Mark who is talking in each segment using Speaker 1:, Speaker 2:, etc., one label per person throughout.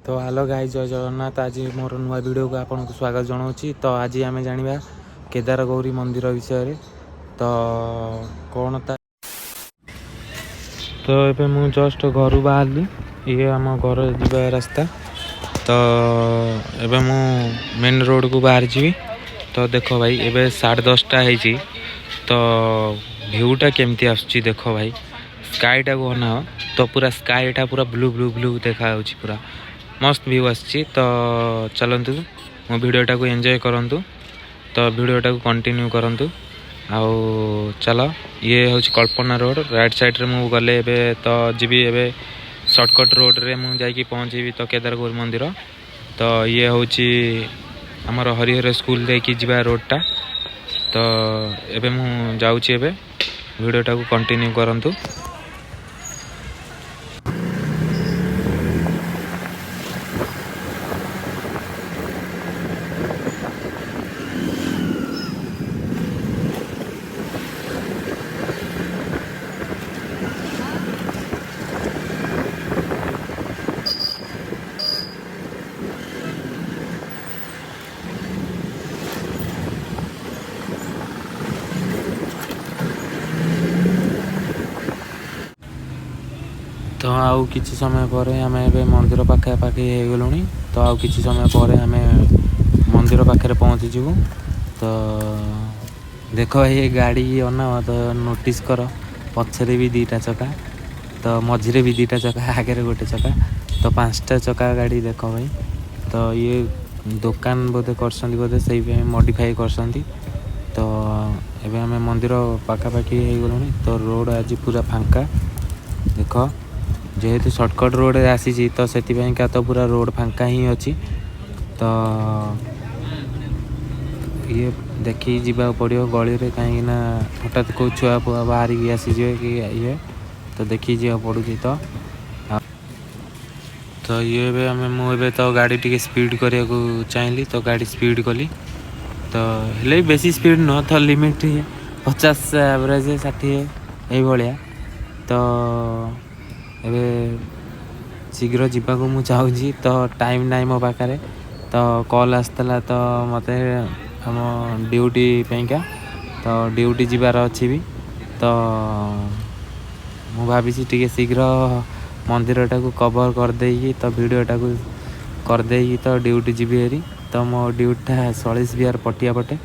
Speaker 1: ତ hello guys, ଜୟ ଜଗନ୍ନାଥ। ଆଜି ମୋର ନୂଆ ଭିଡ଼ିଓକୁ ଆପଣଙ୍କୁ ସ୍ୱାଗତ ଜଣାଉଛି। ତ ଆଜି ଆମେ ଜାଣିବା କେଦାରଗୌରୀ ମନ୍ଦିର ବିଷୟରେ। ତ କ'ଣ ତା ତ ଏବେ ମୁଁ ଜଷ୍ଟ ଘରୁ ବାହାରିଲି। ଇଏ ଆମ ଘର ଯିବା ରାସ୍ତା। ତ ଏବେ ମୁଁ ମେନ୍ ରୋଡ଼କୁ ବାହାରିଯିବି। ତ ଦେଖ ଭାଇ, ଏବେ 10:30 ହେଇଛି। ତ ଭିଉଟା କେମିତି ଆସୁଛି ଦେଖ ଭାଇ। ସ୍କାଇଟାକୁ ଅନାଅ ତ, ପୁରା ସ୍କାଇଟା ପୁରା ବ୍ଲୁ ବ୍ଲୁ ବ୍ଲୁ ଦେଖାଯାଉଛି, ପୁରା ମସ୍ତ ଭିଉ ଆସିଛି। ତ ଚାଲନ୍ତୁ, ମୋ ଭିଡ଼ିଓଟାକୁ ଏନ୍ଜୟ କରନ୍ତୁ, ତ ଭିଡ଼ିଓଟାକୁ କଣ୍ଟିନ୍ୟୁ କରନ୍ତୁ। ଆଉ ଚାଲ, ଇଏ ହେଉଛି କଳ୍ପନା ରୋଡ଼। ରାଇଟ୍ ସାଇଡ଼୍ରେ ମୁଁ ଗଲେ ଏବେ ତ ଯିବି, ଏବେ ସର୍ଟକଟ୍ ରୋଡ଼ରେ ମୁଁ ଯାଇକି ପହଞ୍ଚିବି ତ କେଦାରଗୌରୀ ମନ୍ଦିର। ତ ଇଏ ହେଉଛି ଆମର ହରିହର ସ୍କୁଲ ଦେଇକି ଯିବା ରୋଡ଼ଟା। ତ ଏବେ ମୁଁ ଯାଉଛି, ଏବେ ଭିଡ଼ିଓଟାକୁ କଣ୍ଟିନ୍ୟୁ କରନ୍ତୁ। ତ ଆଉ କିଛି ସମୟ ପରେ ଆମେ ଏବେ ମନ୍ଦିର ପାଖାପାଖି ହେଇଗଲୁଣି। ତ ଆଉ କିଛି ସମୟ ପରେ ଆମେ ମନ୍ଦିର ପାଖରେ ପହଞ୍ଚିଯିବୁ। ତ ଦେଖ, ଏ ଗାଡ଼ି ଅନାଅ ତ, ନୋଟିସ୍ କର, ପଛରେ ବି ଦୁଇଟା ଚକା, ତ ମଝିରେ ବି ଦୁଇଟା ଚକା, ଆଗରେ ଗୋଟେ ଚକା, ତ ପାଞ୍ଚଟା ଚକା ଗାଡ଼ି ଦେଖ ଭାଇ। ତ ଇଏ ଦୋକାନ ବୋଧେ କରିଛନ୍ତି, ବୋଧେ ସେଇପାଇଁ ମଡ଼ିଫାଇ କରିଛନ୍ତି। ତ ଏବେ ଆମେ ମନ୍ଦିର ପାଖାପାଖି ହେଇଗଲୁଣି। ତ ରୋଡ଼ ଆଜି ପୁରା ଫାଙ୍କା ଦେଖ। ଯେହେତୁ ସର୍ଟକଟ୍ ରୋଡ଼ରେ ଆସିଛି, ତ ସେଥିପାଇଁକା ତ ପୁରା ରୋଡ଼ ଫାଙ୍କା ହିଁ ଅଛି। ତ ଇଏ ଦେଖିକି ଯିବାକୁ ପଡ଼ିବ ଗଳିରେ, କାହିଁକିନା ହଠାତ୍ କେଉଁ ଛୁଆ ଫୁଆ ବାହାରିକି ଆସିଯିବେ କି ଇଏ, ତ ଦେଖିକି ଯିବାକୁ ପଡ଼ୁଛି। ତ ଇଏ ଏବେ ଆମେ ମୁଁ ଏବେ ତ ଗାଡ଼ି ଟିକେ ସ୍ପିଡ଼ କରିବାକୁ ଚାହିଁଲି, ତ ଗାଡ଼ି ସ୍ପିଡ଼ କଲି। ତ ହେଲେ ବି ବେଶୀ ସ୍ପିଡ଼ ନୁହଁ, ତ ଲିମିଟ୍ 50 ଆଭରେଜ୍, 60 ଏଇଭଳିଆ। ତ ଏବେ ଶୀଘ୍ର ଯିବାକୁ ମୁଁ ଚାହୁଁଛି, ତ ଟାଇମ୍ ନାହିଁ ମୋ ପାଖରେ। ତ କଲ୍ ଆସିଥିଲା ତ ମୋତେ ଆମ ଡ୍ୟୁଟି ପାଇଁକା, ତ ଡ୍ୟୁଟି ଯିବାର ଅଛି ବି। ତ ମୁଁ ଭାବିଛି ଟିକେ ଶୀଘ୍ର ମନ୍ଦିରଟାକୁ କଭର୍ କରିଦେଇକି, ତ ଭିଡ଼ିଓଟାକୁ କରିଦେଇକି ତ ଡ୍ୟୁଟି ଯିବି ହେରି। ତ ମୋ ଡ୍ୟୁଟିଟା ସଳିଶ ବିହାର ପଟିଆ ପଟେ,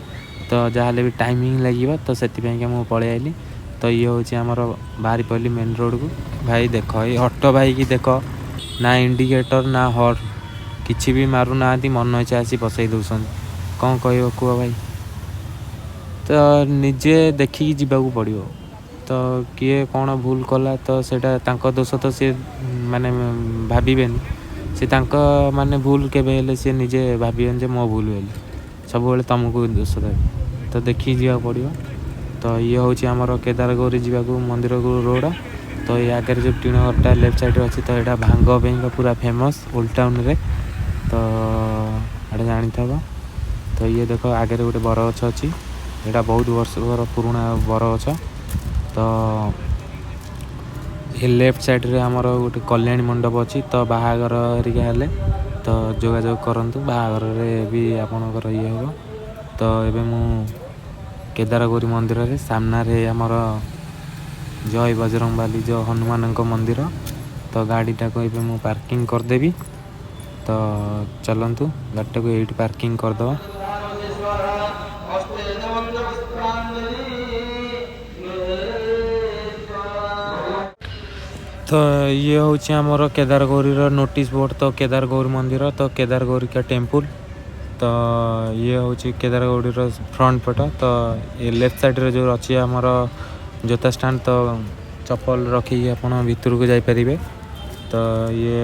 Speaker 1: ତ ଯାହାହେଲେ ବି ଟାଇମିଂ ଲାଗିବ, ତ ସେଥିପାଇଁକା ମୁଁ ପଳେଇ ଆଇଲି। ତ ଇଏ ହେଉଛି ଆମର, ବାହାରି ପଡ଼ିଲି ମେନ୍ ରୋଡ଼କୁ। ଭାଇ ଦେଖ, ଏଇ ଅଟୋ ଭାଇକି ଦେଖ, ନା ଇଣ୍ଡିକେଟର ନା ହର୍ନ କିଛି ବି ମାରୁନାହାନ୍ତି, ମନ ଇଚ୍ଛା ଆସି ବସେଇ ଦେଉଛନ୍ତି। କ'ଣ କହିବ କୁହ ଭାଇ? ତ ନିଜେ ଦେଖିକି ଯିବାକୁ ପଡ଼ିବ। ତ କିଏ କ'ଣ ଭୁଲ କଲା, ତ ସେଇଟା ତାଙ୍କ ଦୋଷ, ତ ସିଏ ମାନେ ଭାବିବେନି, ସେ ତାଙ୍କ ମାନେ ଭୁଲ କେବେ ହେଲେ ସିଏ ନିଜେ ଭାବିବେନି ଯେ ମୋ ଭୁଲ ବୋଲି, ସବୁବେଳେ ତୁମକୁ ଦୋଷ ଦେବେ। ତ ଦେଖିକି ଯିବାକୁ ପଡ଼ିବ। ତ ଇଏ ହେଉଛି ଆମର କେଦାରଗୌରୀ ଯିବାକୁ ମନ୍ଦିରକୁ ରୋଡ଼। ତ ଏଇ ଆଗରେ ଯେଉଁ ଟିଣ ଘରଟା ଲେଫ୍ଟ ସାଇଡ଼୍ରେ ଅଛି, ତ ଏଇଟା ଭାଙ୍ଗ ପାଇଁକା ପୁରା ଫେମସ୍ ଓଲ୍ଡ ଟାଉନରେ, ତ ଏଇଟା ଜାଣିଥିବ। ତ ଇଏ ଦେଖ, ଆଗରେ ଗୋଟେ ବରଗଛ ଅଛି, ଏଇଟା ବହୁତ ବର୍ଷର ପୁରୁଣା ବରଗଛ। ତ ଏ ଲେଫ୍ଟ ସାଇଡ଼୍ରେ ଆମର ଗୋଟେ କଲ୍ୟାଣୀ ମଣ୍ଡପ ଅଛି। ତ ବାହାଘର ହେରିକା ହେଲେ ତ ଯୋଗାଯୋଗ କରନ୍ତୁ, ବାହାଘରରେ ବି ଆପଣଙ୍କର ଇଏ ହେବ। ତ ଏବେ ମୁଁ କେଦାରଗୌରୀ ମନ୍ଦିରରେ ସାମ୍ନାରେ ଆମର ଜୟ ବଜରଙ୍ଗବାଲି, ଯେଉଁ ହନୁମାନଙ୍କ ମନ୍ଦିର। ତ ଗାଡ଼ିଟାକୁ ଏବେ ମୁଁ ପାର୍କିଂ କରିଦେବି। ତ ଚାଲନ୍ତୁ, ଗାଡ଼ିଟାକୁ ଏଇଠି ପାର୍କିଂ କରିଦେବା। ତ ଇଏ ହେଉଛି ଆମର କେଦାରଗୌରୀର ନୋଟିସ୍ ବୋର୍ଡ଼। ତ କେଦାରଗୌରୀ ମନ୍ଦିର, ତ କେଦାରଗୌରିକା ଟେମ୍ପୁଲ। ତ ଇଏ ହେଉଛି କେଦାରଗୌରୀର ଫ୍ରଣ୍ଟ ପଟ। ତ ଏ ଲେଫ୍ଟ ସାଇଡ଼୍ରେ ଯେଉଁ ଅଛି ଆମର ଜୋତା ଷ୍ଟାଣ୍ଡ, ତ ଚପଲ ରଖିକି ଆପଣ ଭିତରକୁ ଯାଇପାରିବେ। ତ ଇଏ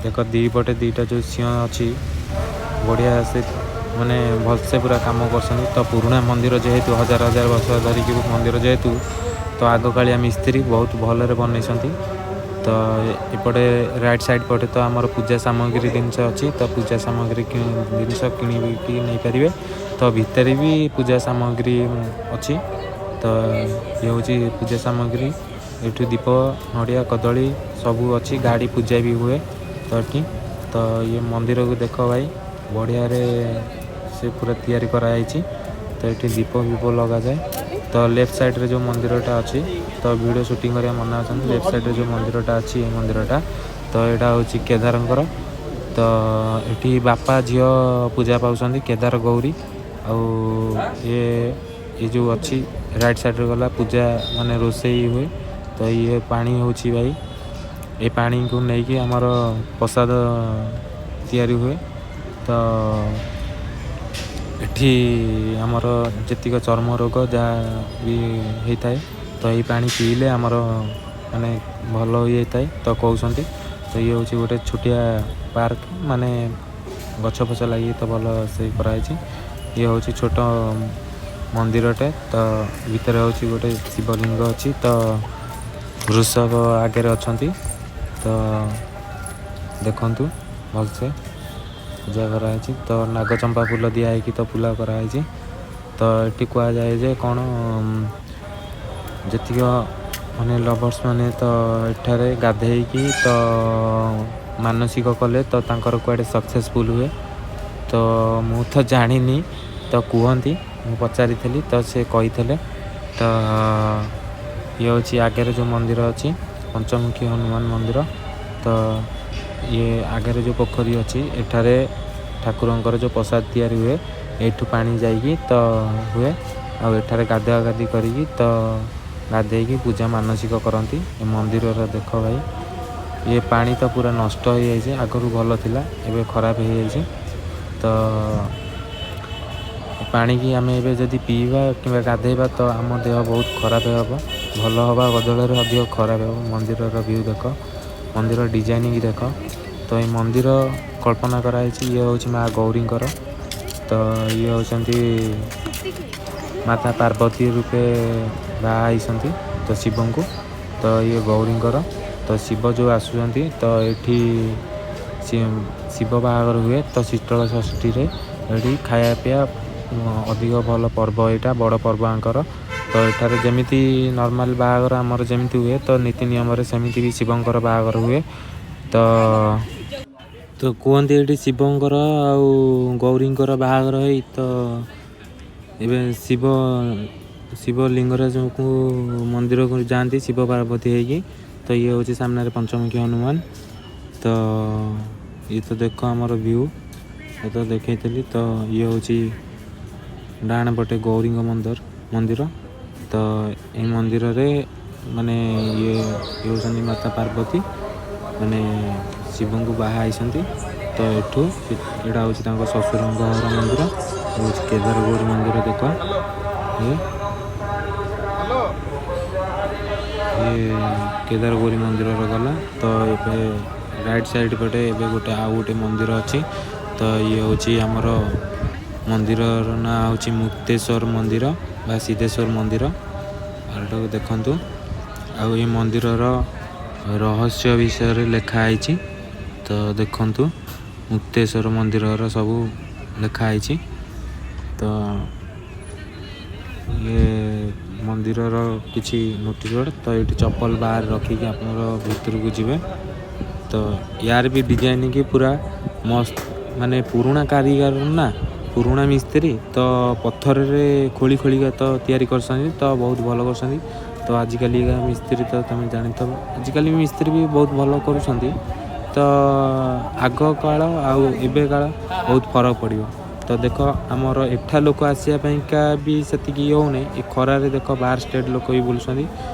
Speaker 1: ଦେଖ, ଦୁଇ ପଟେ ଦୁଇଟା ଯେଉଁ ସିଂହ ଅଛି, ବଢ଼ିଆ ସେ ମାନେ ଭଲସେ ପୁରା କାମ କରୁଛନ୍ତି। ତ ପୁରୁଣା ମନ୍ଦିର ଯେହେତୁ, ହଜାର ହଜାର ବର୍ଷ ଧରିକି ମନ୍ଦିର ଯେହେତୁ, ତ ଆଗକାଳିଆ ମିସ୍ତ୍ରୀ ବହୁତ ଭଲରେ ବନେଇଛନ୍ତି। ତ ଏପଟେ ରାଇଟ୍ ସାଇଡ଼୍ ପଟେ ତ ଆମର ପୂଜା ସାମଗ୍ରୀ ଜିନିଷ ଅଛି। ତ ପୂଜା ସାମଗ୍ରୀ ଜିନିଷ କିଣିକି ନେଇପାରିବେ। ତ ଭିତରେ ବି ପୂଜା ସାମଗ୍ରୀ ଅଛି। ତ ଇଏ ହେଉଛି ପୂଜା ସାମଗ୍ରୀ, ଏଠୁ ଦୀପ, ନଡ଼ିଆ, କଦଳୀ ସବୁ ଅଛି। ଗାଡ଼ି ପୂଜା ବି ହୁଏ ତ ଏଠି। ତ ଇଏ ମନ୍ଦିରକୁ ଦେଖ ଭାଇ, ବଢ଼ିଆରେ ସେ ପୁରା ତିଆରି କରାଯାଇଛି। ତ ଏଠି ଦୀପ ଫିପ ଲଗାଯାଏ। ତ ଲେଫ୍ଟ ସାଇଡ଼୍ରେ ଯେଉଁ ମନ୍ଦିରଟା ଅଛି, ତ ଭିଡ଼ିଓ ସୁଟିଂ କରିବା ମନା ଅଛନ୍ତି। ଲେଫ୍ଟ ସାଇଡ଼୍ରେ ଯେଉଁ ମନ୍ଦିରଟା ଅଛି, ଏ ମନ୍ଦିରଟା, ତ ଏଇଟା ହେଉଛି କେଦାରଙ୍କର। ତ ଏଠି ବାପା ଝିଅ ପୂଜା ପାଉଛନ୍ତି, କେଦାର ଗୌରୀ। ଆଉ ଇଏ ଏ ଯେଉଁ ଅଛି ରାଇଟ୍ ସାଇଡ଼୍ରେ ଗଲା, ପୂଜା ମାନେ ରୋଷେଇ ହୁଏ। ତ ଇଏ ପାଣି ହେଉଛି ଭାଇ, ଏ ପାଣିକୁ ନେଇକି ଆମର ପ୍ରସାଦ ତିଆରି ହୁଏ। ତ ଏଠି ଆମର ଯେତିକ ଚର୍ମ ରୋଗ ଯାହା ବି ହେଇଥାଏ, ତ ଏଇ ପାଣି ପିଇଲେ ଆମର ମାନେ ଭଲ ହୋଇଯାଇଥାଏ ତ କହୁଛନ୍ତି। ତ ଇଏ ହେଉଛି ଗୋଟେ ଛୋଟିଆ ପାର୍କ, ମାନେ ଗଛ ଫଛ ଲାଗିକି ତ ଭଲ ସେ କରାହେଇଛି। ଇଏ ହେଉଛି ଛୋଟ ମନ୍ଦିରଟେ। ତ ଭିତରେ ହେଉଛି ଗୋଟେ ଶିବଲିଙ୍ଗ ଅଛି, ତ ବୃଷଭ ଆଗରେ ଅଛନ୍ତି। ତ ଦେଖନ୍ତୁ, ଭଲସେ ପୂଜା କରାହେଇଛି। ତ ନାଗଚମ୍ପା ଫୁଲ ଦିଆ ହେଇକି ତ ପୂଜା କରାହେଇଛି। ତ ଏଠି କୁହାଯାଏ ଯେ କ'ଣ ଯେତିକ ମାନେ ଲଭର୍ସ ମାନେ ତ ଏଠାରେ ଗାଧେଇକି ତ ମାନସିକ କଲେ ତ ତାଙ୍କର କୁଆଡ଼େ ସକ୍ସେସଫୁଲ୍ ହୁଏ। ତ ମୁଁ ତ ଜାଣିନି, ତ କୁହନ୍ତି, ମୁଁ ପଚାରିଥିଲି ତ ସେ କହିଥିଲେ। ତ ଇଏ ହେଉଛି ଆଗରେ ଯେଉଁ ମନ୍ଦିର ଅଛି, ପଞ୍ଚମୁଖୀ ହନୁମାନ ମନ୍ଦିର। ତ ଇଏ ଆଗରେ ଯେଉଁ ପୋଖରୀ ଅଛି, ଏଠାରେ ଠାକୁରଙ୍କର ଯେଉଁ ପ୍ରସାଦ ତିଆରି ହୁଏ, ଏଇଠୁ ପାଣି ଯାଇକି ତ ହୁଏ। ଆଉ ଏଠାରେ ଗାଧୁଆ ଗାଧି କରିକି ତ ଗାଧେଇକି ପୂଜା ମାନସିକ କରନ୍ତି। ଏ ମନ୍ଦିରର ଦେଖ ଭାଇ, ଇଏ ପାଣି ତ ପୁରା ନଷ୍ଟ ହେଇଯାଇଛି। ଆଗରୁ ଭଲ ଥିଲା, ଏବେ ଖରାପ ହେଇଯାଇଛି। ତ ପାଣିକି ଆମେ ଏବେ ଯଦି ପିଇବା କିମ୍ବା ଗାଧେଇବା, ତ ଆମ ଦେହ ବହୁତ ଖରାପ ହେବ। ଭଲ ହେବା ବଦଳରେ ଅଧିକ ଖରାପ ହେବ। ମନ୍ଦିରର ଭ୍ୟୁ ଦେଖ, ମନ୍ଦିର ଡିଜାଇନିଂ ଦେଖ। ତ ଏଇ ମନ୍ଦିର କଳ୍ପନା କରାହେଇଛି। ଇଏ ହେଉଛି ମା ଗୌରୀଙ୍କର। ତ ଇଏ ହେଉଛନ୍ତି ମାତା ପାର୍ବତୀ ରୂପେ ବାହା ହେଇଛନ୍ତି ତ ଶିବଙ୍କୁ। ତ ଇଏ ଗୌରୀଙ୍କର। ତ ଶିବ ଯେଉଁ ଆସୁଛନ୍ତି, ତ ଏଠି ଶିବ ବାହାଘର ହୁଏ। ତ ଶୀତଳ ଷଷ୍ଠୀରେ ଏଠି ଖାଇବା ପିଇବା ଅଧିକ ଭଲ ପର୍ବ, ଏଇଟା ବଡ଼ ପର୍ବ ୟାଙ୍କର। ତ ଏଠାରେ ଯେମିତି ନର୍ମାଲ ବାହାଘର ଆମର ଯେମିତି ହୁଏ, ତ ନୀତି ନିୟମରେ ସେମିତି ବି ଶିବଙ୍କର ବାହାଘର ହୁଏ। ତ କୁହନ୍ତି ଏଠି ଶିବଙ୍କର ଆଉ ଗୌରୀଙ୍କର ବାହାଘର ହେଇ, ତ ଏବେ ଶିବ ଲିଙ୍ଗରାଜଙ୍କୁ ମନ୍ଦିରକୁ ଯାଆନ୍ତି ଶିବ ପାର୍ବତୀ ହେଇକି। ତ ଇଏ ହେଉଛି ସାମ୍ନାରେ ପଞ୍ଚମୁଖୀ ହନୁମାନ। ତ ଇଏ ତ ଦେଖ ଆମର ଭ୍ୟୁ, ଏ ତ ଦେଖେଇଥିଲି। ତ ଇଏ ହେଉଛି ଡାହାଣ ପଟେ ଗୌରୀଙ୍କ ମନ୍ଦିର। ତ ଏଇ ମନ୍ଦିରରେ ମାନେ ଇଏ ହେଉଛନ୍ତି ମାତା ପାର୍ବତୀ, ମାନେ ଶିବଙ୍କୁ ବାହା ହେଇଛନ୍ତି। ତ ଏଠୁ ଏଇଟା ହେଉଛି ତାଙ୍କ ଶ୍ୱଶୁରଙ୍କ ଘର ମନ୍ଦିର ହେଉଛି କେଦାର ଗୌରୀ ମନ୍ଦିର। ଦେଖ, ଇଏ କେଦାର ଗୌରୀ ମନ୍ଦିରର ଗଲା। ତ ଏବେ ରାଇଟ୍ ସାଇଡ଼୍ ପଟେ ଏବେ ଗୋଟେ ଆଉ ଗୋଟେ ମନ୍ଦିର ଅଛି। ତ ଇଏ ହେଉଛି ଆମର ମନ୍ଦିରର ନାଁ ହେଉଛି ମୁକ୍ତେଶ୍ୱର ମନ୍ଦିର ବା ସିଦ୍ଧେଶ୍ୱର ମନ୍ଦିର। ଏଟାକୁ ଦେଖନ୍ତୁ, ଆଉ ଏଇ ମନ୍ଦିରର ରହସ୍ୟ ବିଷୟରେ ଲେଖା ହେଇଛି। ତ ଦେଖନ୍ତୁ, ମୁକ୍ତେଶ୍ୱର ମନ୍ଦିରର ସବୁ ଲେଖା ହେଇଛି। ତ ଇଏ ମନ୍ଦିରର କିଛି ନୋଟିସ୍ ବୋର୍ଡ଼। ତ ଏଇଠି ଚପଲ ବାହାରେ ରଖିକି ଆପଣଙ୍କର ଭିତରକୁ ଯିବେ। ତ ୟାର ବି ଡିଜାଇନିଂ ପୁରା ମସ୍ତ, ମାନେ ପୁରୁଣା କାରିଗର ନା ପୁରୁଣା ମିସ୍ତ୍ରୀ ତ ପଥରରେ ଖୋଳି ଖୋଳିକା ତ ତିଆରି କରିଛନ୍ତି, ତ ବହୁତ ଭଲ କରିଛନ୍ତି। ତ ଆଜିକାଲିକା ମିସ୍ତ୍ରୀ ତ ତମେ ଜାଣିଥିବ, ଆଜିକାଲି ମିସ୍ତ୍ରୀ ବି ବହୁତ ଭଲ କରୁଛନ୍ତି। ତ ଆଗ କାଳ ଆଉ ଏବେ କାଳ ବହୁତ ଫରକ ପଡ଼ିବ। ତ ଦେଖ, ଆମର ଏଠା ଲୋକ ଆସିବା ପାଇଁକା ବି ସେତିକି ଇଏ ହେଉନାହିଁ। ଏ ଖରାରେ ଦେଖ, ବାହାର ଷ୍ଟେଟ୍ ଲୋକ ବି ବୁଲୁଛନ୍ତି।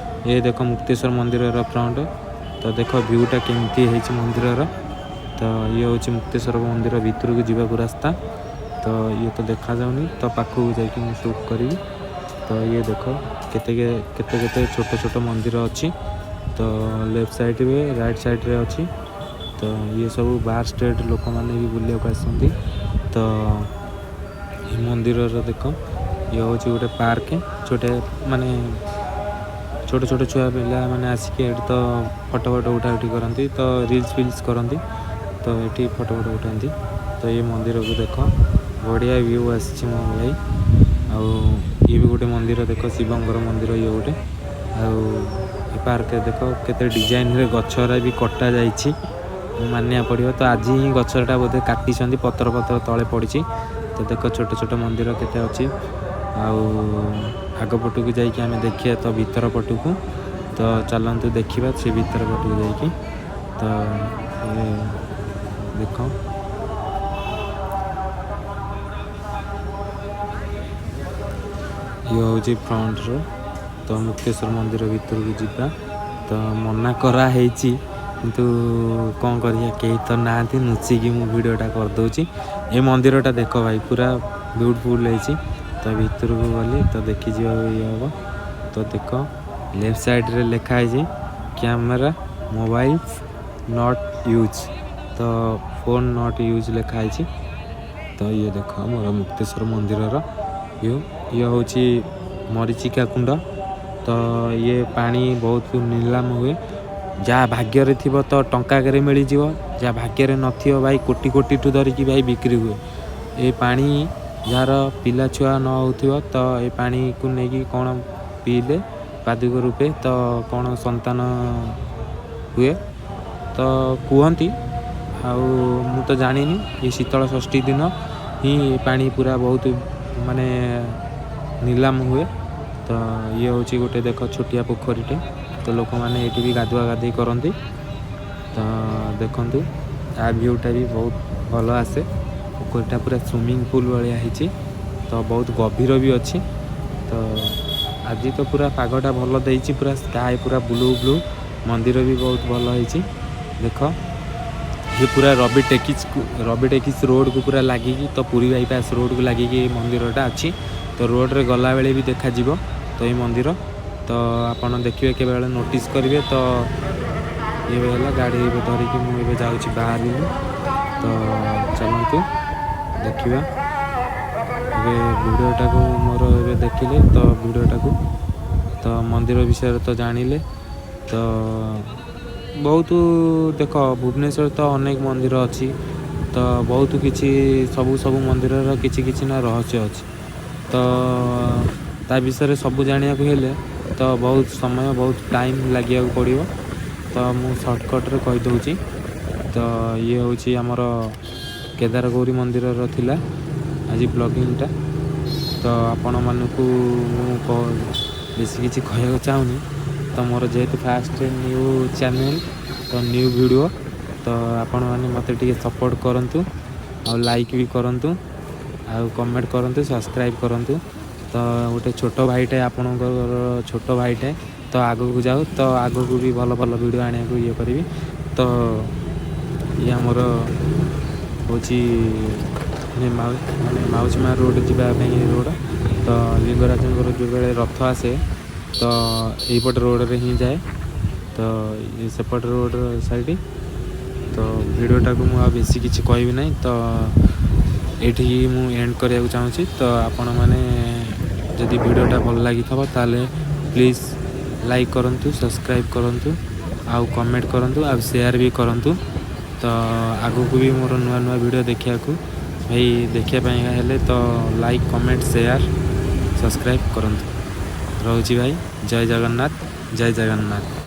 Speaker 1: ଏ ଦେଖ ମୁକ୍ତେଶ୍ୱର ମନ୍ଦିରର ଫ୍ରଣ୍ଟ। ତ ଦେଖ ଭ୍ୟୁଟା କେମିତି ହେଇଛି ମନ୍ଦିରର। ତ ଇଏ ହେଉଛି ମୁକ୍ତେଶ୍ୱର ମନ୍ଦିର ଭିତରକୁ ଯିବାକୁ ରାସ୍ତା। ତ ଇଏ ତ ଦେଖାଯାଉନି, ତ ପାଖକୁ ଯାଇକି ମୁଁ ସୁଟ୍ କରିବି। ତ ଇଏ ଦେଖ, କେତେ କେତେ କେତେ ଛୋଟ ଛୋଟ ମନ୍ଦିର ଅଛି। ତ ଲେଫ୍ଟ ସାଇଡ଼୍ରେ, ରାଇଟ୍ ସାଇଡ଼୍ରେ ଅଛି। ତ ଇଏ ସବୁ ବାହାର ଷ୍ଟେଟ୍ ଲୋକମାନେ ବି ବୁଲିବାକୁ ଆସନ୍ତି। ତ ଏ ମନ୍ଦିରର ଦେଖ, ଇଏ ହେଉଛି ଗୋଟେ ପାର୍କ ଛୋଟ, ମାନେ ଛୋଟ ଛୋଟ ଛୁଆ ପିଲାମାନେ ଆସିକି ଏଠି ତ ଫଟୋ ଫଟୋ ଉଠା ଉଠି କରନ୍ତି, ତ ରିଲ୍ସ ଫିଲ୍ସ କରନ୍ତି, ତ ଏଠି ଫଟୋ ଫଟୋ ଉଠାନ୍ତି। ତ ଏଇ ମନ୍ଦିରକୁ ଦେଖ, ବଢ଼ିଆ ଭ୍ୟୁ ଆସିଛି ମୋ ଭାଇ। ଆଉ ଇଏ ବି ଗୋଟେ ମନ୍ଦିର ଦେଖ, ଶିବଙ୍କର ମନ୍ଦିର ଇଏ ଗୋଟେ। ଆଉ ଏ ପାର୍କରେ ଦେଖ, କେତେ ଡିଜାଇନରେ ଗଛରା ବି କଟା ଯାଇଛି। ମୁଁ ମାନିବାକୁ ପଡ଼ିବ। ତ ଆଜି ହିଁ ଗଛଟା ବୋଧେ କାଟିଛନ୍ତି, ପତ୍ର ପତ୍ର ତଳେ ପଡ଼ିଛି। ତ ଦେଖ ଛୋଟ ଛୋଟ ମନ୍ଦିର କେତେ ଅଛି। ଆଉ ଆଗ ପଟକୁ ଯାଇକି ଆମେ ଦେଖିବା ତ ଭିତର ପଟକୁ। ତ ଚାଲନ୍ତୁ ଦେଖିବା ସେ ଭିତର ପଟକୁ ଯାଇକି। ତ ଦେଖ, ଇଏ ହେଉଛି ଫ୍ରଣ୍ଟର। ତ ମୁକ୍ତେଶ୍ୱର ମନ୍ଦିର ଭିତରକୁ ଯିବା ତ ମନା କରାହେଇଛି, କିନ୍ତୁ କ'ଣ କରିବା, କେହି ତ ନାହାନ୍ତି, ଲୁଚିକି ମୁଁ ଭିଡ଼ିଓଟା କରିଦେଉଛି। ଏ ମନ୍ଦିରଟା ଦେଖ ଭାଇ, ପୁରା ବ୍ୟୁଟିଫୁଲ୍ ହେଇଛି। ତ ଭିତରକୁ ଗଲି ତ ଦେଖିଯିବାକୁ ଇଏ ହେବ। ତ ଦେଖ ଲେଫ୍ଟ ସାଇଡ଼୍ରେ ଲେଖା ହେଇଛି କ୍ୟାମେରା ମୋବାଇଲ not use, ତ ଫୋନ୍ not use ଲେଖା ହେଇଛି। ତ ଇଏ ଦେଖ ଆମର ମୁକ୍ତେଶ୍ୱର ମନ୍ଦିରର ଭିଉ। ଇଏ ହେଉଛି ମରିଚିକା କୁଣ୍ଡ। ତ ଇଏ ପାଣି ବହୁତ ନିଲାମ ହୁଏ। ଯାହା ଭାଗ୍ୟରେ ଥିବ ତ ଟଙ୍କାକରେ ମିଳିଯିବ, ଯାହା ଭାଗ୍ୟରେ ନଥିବ ଭାଇ କୋଟି କୋଟିଠୁ ଧରିକି ଭାଇ ବିକ୍ରି ହୁଏ ଏ ପାଣି। ଯାହାର ପିଲା ଛୁଆ ନ ହେଉଥିବ ତ ଏ ପାଣିକୁ ନେଇକି କ'ଣ ପିଇଲେ ପାଦୁକ ରୂପେ ତ କ'ଣ ସନ୍ତାନ ହୁଏ ତ କୁହନ୍ତି, ଆଉ ମୁଁ ତ ଜାଣିନି। ଏ ଶୀତଳ ଷଷ୍ଠୀ ଦିନ ହିଁ ଏ ପାଣି ପୁରା ବହୁତ ମାନେ ନିଲାମ ହୁଏ। ତ ଇଏ ହେଉଛି ଗୋଟେ ଦେଖ ଛୋଟିଆ ପୋଖରୀଟେ। ତ ଲୋକମାନେ ଏଇଠି ବି ଗାଧୁଆ ଗାଧୋଇ କରନ୍ତି। ତ ଦେଖନ୍ତୁ ତା ଭିଉଟା ବି ବହୁତ ଭଲ ଆସେ। ପୋଖରୀଟା ପୁରା ସୁଇମିଂ ପୁଲ୍ ଭଳିଆ ହେଇଛି, ତ ବହୁତ ଗଭୀର ବି ଅଛି। ତ ଆଜି ତ ପୁରା ପାଗଟା ଭଲ ଦେଇଛି, ପୁରା ସ୍କାଏ ପୁରା ବ୍ଲୁ ବ୍ଲୁ। ମନ୍ଦିର ବି ବହୁତ ଭଲ ହେଇଛି। ଦେଖ ଇଏ ପୁରା ରବି ଟେକିସ୍ ରୋଡ଼କୁ ପୁରା ଲାଗିକି, ତ ପୁରୀ ବାଇପାସ୍ ରୋଡ଼କୁ ଲାଗିକି ଏ ମନ୍ଦିରଟା ଅଛି। ତ ରୋଡ଼ରେ ଗଲାବେଳେ ବି ଦେଖାଯିବ ତ ଏଇ ମନ୍ଦିର। ତ ଆପଣ ଦେଖିବେ, କେତେବେଳେ ନୋଟିସ୍ କରିବେ। ତ ଇଏ ହେଲା ଗାଡ଼ି ଏବେ ଧରିକି ମୁଁ ଏବେ ଯାଉଛି, ବାହାରିଲି। ତ ଚାଲନ୍ତୁ ଦେଖିବା ଏବେ ଭିଡ଼ିଓଟାକୁ ମୋର। ଏବେ ଦେଖିଲେ ତ ଭିଡ଼ିଓଟାକୁ, ତ ମନ୍ଦିର ବିଷୟରେ ତ ଜାଣିଲେ। ତ ବହୁତ ଦେଖ, ଭୁବନେଶ୍ୱର ତ ଅନେକ ମନ୍ଦିର ଅଛି। ତ ବହୁତ କିଛି ସବୁ ସବୁ ମନ୍ଦିରର କିଛି କିଛି ନା ରହସ୍ୟ ଅଛି। ତ ତା ବିଷୟରେ ସବୁ ଜାଣିବାକୁ ହେଲେ ତ ବହୁତ ସମୟ, ବହୁତ ଟାଇମ୍ ଲାଗିବାକୁ ପଡ଼ିବ। ତ ମୁଁ ସର୍ଟକଟ୍ରେ କହିଦେଉଛି। ତ ଇଏ ହେଉଛି ଆମର କେଦାରଗୌରୀ ମନ୍ଦିରର ଥିଲା ଆଜି ବ୍ଲଗିଂଟା। ତ ଆପଣମାନଙ୍କୁ ମୁଁ ବେଶୀ କିଛି କହିବାକୁ ଚାହୁଁନି। ତ ମୋର ଯେହେତୁ ଫାଷ୍ଟ ନ୍ୟୁ ଚ୍ୟାନେଲ୍, ତ ନ୍ୟୁ ଭିଡ଼ିଓ, ତ ଆପଣମାନେ ମୋତେ ଟିକେ ସପୋର୍ଟ କରନ୍ତୁ, ଆଉ ଲାଇକ୍ ବି କରନ୍ତୁ, ଆଉ କମେଣ୍ଟ କରନ୍ତୁ, ସବସ୍କ୍ରାଇବ୍ କରନ୍ତୁ। ତ ଗୋଟେ ଛୋଟ ଭାଇଟେ, ଆପଣଙ୍କର ଛୋଟ ଭାଇଟେ, ତ ଆଗକୁ ଯାଉ, ତ ଆଗକୁ ବି ଭଲ ଭଲ ଭିଡ଼ିଓ ଆଣିବାକୁ ଇଏ କରିବି। ତ ଇଏ ଆମର ହେଉଛି ମାନେ ମାଉସୀ ମା ରୋଡ଼ ଯିବା ପାଇଁ ରୋଡ଼। ତ ଲିଙ୍ଗରାଜଙ୍କର ଯେଉଁବେଳେ ରଥ ଆସେ ତ ଏଇପଟ ରୋଡ଼ରେ ହିଁ ଯାଏ। ତ ଇଏ ସେପଟ ରୋଡ଼ ସାଇଡ଼। ତ ଭିଡ଼ିଓଟାକୁ ମୁଁ ଆଉ ବେଶୀ କିଛି କହିବି ନାହିଁ। ତ ଏଇଠିକି ମୁଁ ଏଣ୍ଡ କରିବାକୁ ଚାହୁଁଛି। ତ ଆପଣମାନେ ଯଦି ଭିଡ଼ିଓଟା ଭଲ ଲାଗିଥିବ ତାହେଲେ ପ୍ଲିଜ୍ ଲାଇକ୍ କରନ୍ତୁ, ସବସ୍କ୍ରାଇବ୍ କରନ୍ତୁ, ଆଉ କମେଣ୍ଟ କରନ୍ତୁ, ଆଉ ସେୟାର ବି କରନ୍ତୁ। ତ ଆଗକୁ ବି ମୋର ନୂଆ ନୂଆ ଭିଡ଼ିଓ ଦେଖିବାକୁ ଭାଇ, ଦେଖିବା ପାଇଁ ହେଲେ ତ ଲାଇକ୍, କମେଣ୍ଟ, ସେୟାର, ସବସ୍କ୍ରାଇବ୍ କରନ୍ତୁ। ରହୁଛି ଭାଇ, ଜୟ ଜଗନ୍ନାଥ, ଜୟ ଜଗନ୍ନାଥ।